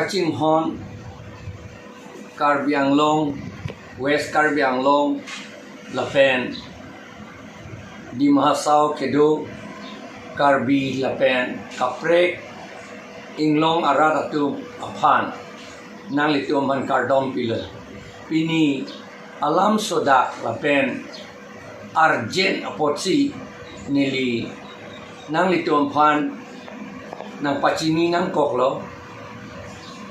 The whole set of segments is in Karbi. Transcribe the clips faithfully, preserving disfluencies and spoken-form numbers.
Chinghon, Karbi Anglong, West Karbi Anglong, lapen Dima Hasao kedo Karbi lapen kaprek inglong arat atum aphan nanglitum aphan kardom pilo. Pini alam sodak lapen urgent apotsi neli nanglitum aphan nangpachini nangkoklo.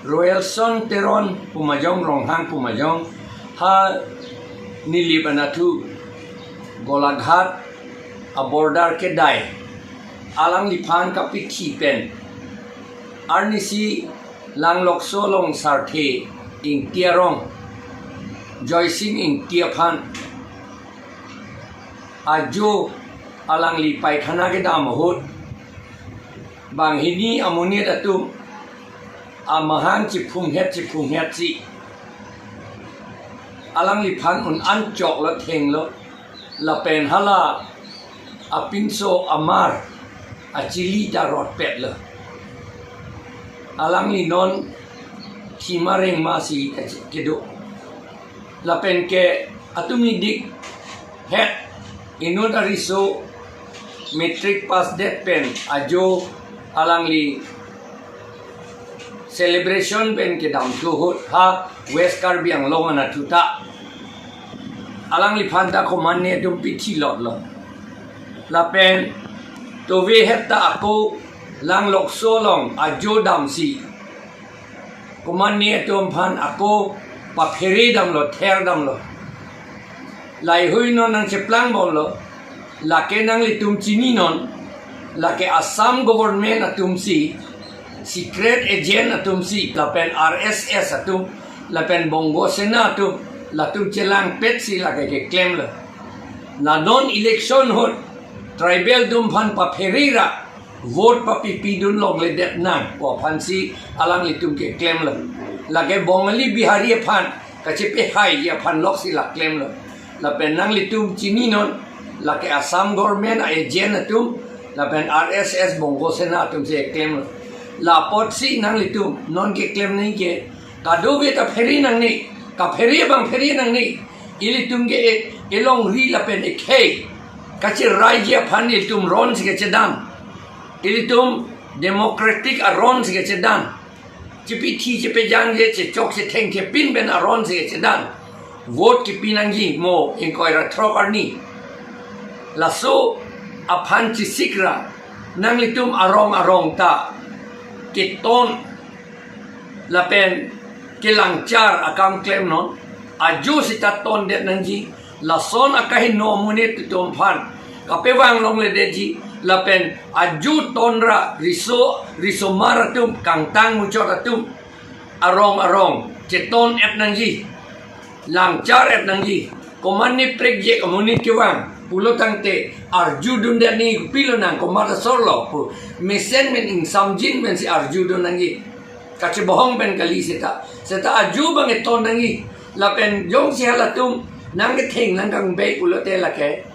Royalson Teron pu majong, Ronghang pu majong, ha Nilip anatthu Golaghat a-border kedai, alangliphan kapithi pen arnisi Langlokso along Sarthe Ingti arong, Joysing Ingti aphan ajo alangli paikhana kedam ahut, banghini amonit atum amahang chiphunghet chiphunghetsi alangliphan un-an choklo, thenglo, lapen hala apinso amar achili ta rotpetlo. Alangli non thima rengmasi kedo. Lapen ke atum idik het inut ariso matric pass det pen ajo alangli celebration pen kedam thu ahut ha West Karbi Anglong anatthu ta alangliphan ta komatne atum pithi lotlo. Lapen tovehet ta ako Langlokso along ajo damsi komatne atum aphan ako paphere damlo, ther damlo. Laheihui non nangcheplang bomlo, lake nanglitum chininon, lake Assam government atumsi, secret agent atumsi, lapen R S S atum, lapen Bongo Sena atum, latum chelangpetsi lake keklemlo. La non election ahut tribal atum aphan paphere ra vote papipidun longledet nang pu aphansi alanglitum keklemlo. Lake Bongali Bihari aphan kachepehaiji aphan loksi la klemlo. Lapen nanglitum chininon, lake Assam government a-agent atum lapen R S S Bongo Sena atumsi keklemlo. La apotsi nanglitum non keklem nangji ke, kadokave ta phere nangne, kaphere abang phere nangne. Ilitum ke e, elongri lapen ekhei kacheraiji aphan ilitum aronsi kachedam. Ilitum democratic aronsi kachedam. Chepithi chepejangje, chechok chethengthepin pen aronsi kachedam. Vote kepi nangji mo ingkoi ra throk arni. Laso aphan chesik ra nanglitum arong arong ta keton lapen kelangchar akam klemnon. Ajo seta tondet nangji. Lason akahingno amonit atum aphan kapevang longledetji, lapen ajo ton ra riso, risomar atum, kangtang muchot atum arong arong cheton-et nangji, langchar-et nangji. Komatne prekjak amonit kevang pulo tangte arjudundet nangji, pilo nang komat asorlo pu mesen pen ingsamjin pensi arjudun nangji. Kachebohong pen kali seta. Seta ajo abang keton nangji. Lapen jongsi halatum nangketheng nangkangbei pulote lake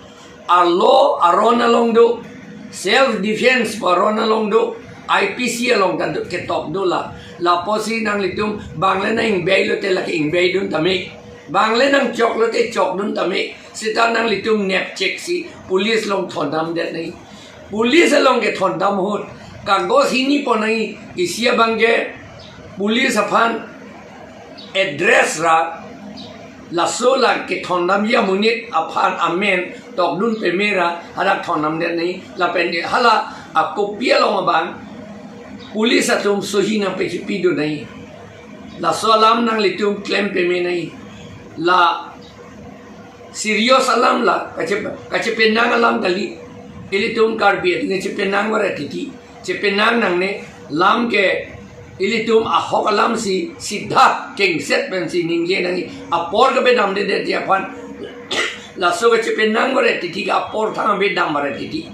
arlo aron along do, self defense pu aron along do, I P C along ta do, ketok do la. La apotsi nanglitum bangle nang-ingvei lote lake ingveidun tame. Bangle nangchok lote chokdun tame. Seta nanglitum nepchek si police along thondamdet nangji. Police along kethondam ahut kagos hini pon nangji, isi abang ke police aphan address ra, laso la kethondamji amonit aphan amen tokdun peme ra hadak thondamdet nangji. Lapen hala akopi along abang police atum sohi nangpachipidun nangji. Laso alam nanglitum klem peme nangji. La serious alam la, kache-, kachepenang alam kali. Ilitum Karbi atum kachepenang varet titi, chepenang nangne. Lam ke ilitum ahok alamsi sidha kengset pensi ningje nangji. Apor kapedamdedetji aphan. Laso kachepenang varet titi ke apor thang abedam varet titi.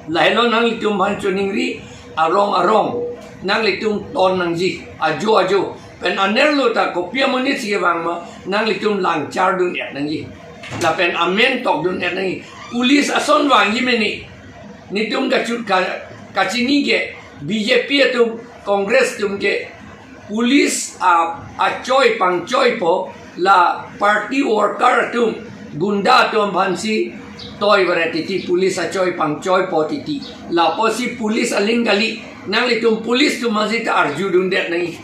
Lahelo nanglitum aphan choningri, arong arong nanglitum ton nangji, ajo ajo. Pen anerlo ta kopi amonit si kevang ma, nanglitum langchardun-et nangji. Lapen amen tokdun-et nangji. Police ason vangji mene. Netum kachut ka, kachini ke B J P atum, Congress atum ke Police a achoi pangchoipo, la party worker atum, gunda atum aphansi toi varet titi, police achoi pangchoipo titi. Lapusi police aling kali, nanglitum police atum aphansi ta arjudundet nangji.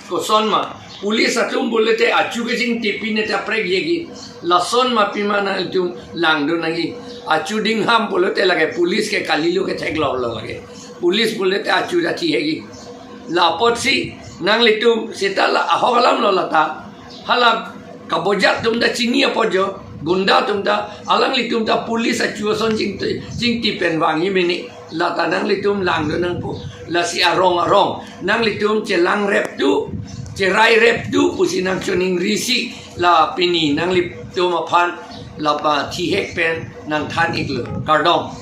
Kosonma, police atum pulote achu kachingtipin ta prek yegi. Lasonma pima nanglitum langdun nangji. Achu dingham pulote lake police ke kalilo ke theklolo lake. Police pulote achu ta thihekji. Lapotsi nanglitum seta la ahok alamlo lata. Hala kabojak atum ta chini apot jo, gunda atum ta, alanglitum ta police achu ason chingti, chingti pen vangji mene. Lata nanglitum langdun nangpo. Lasi arong arong nanglitum chelang rep tu, cherai rep tu pusi nangchoningrisi, la pini nanglitum aphan la pathihek pen nangthan iklo. Kardom.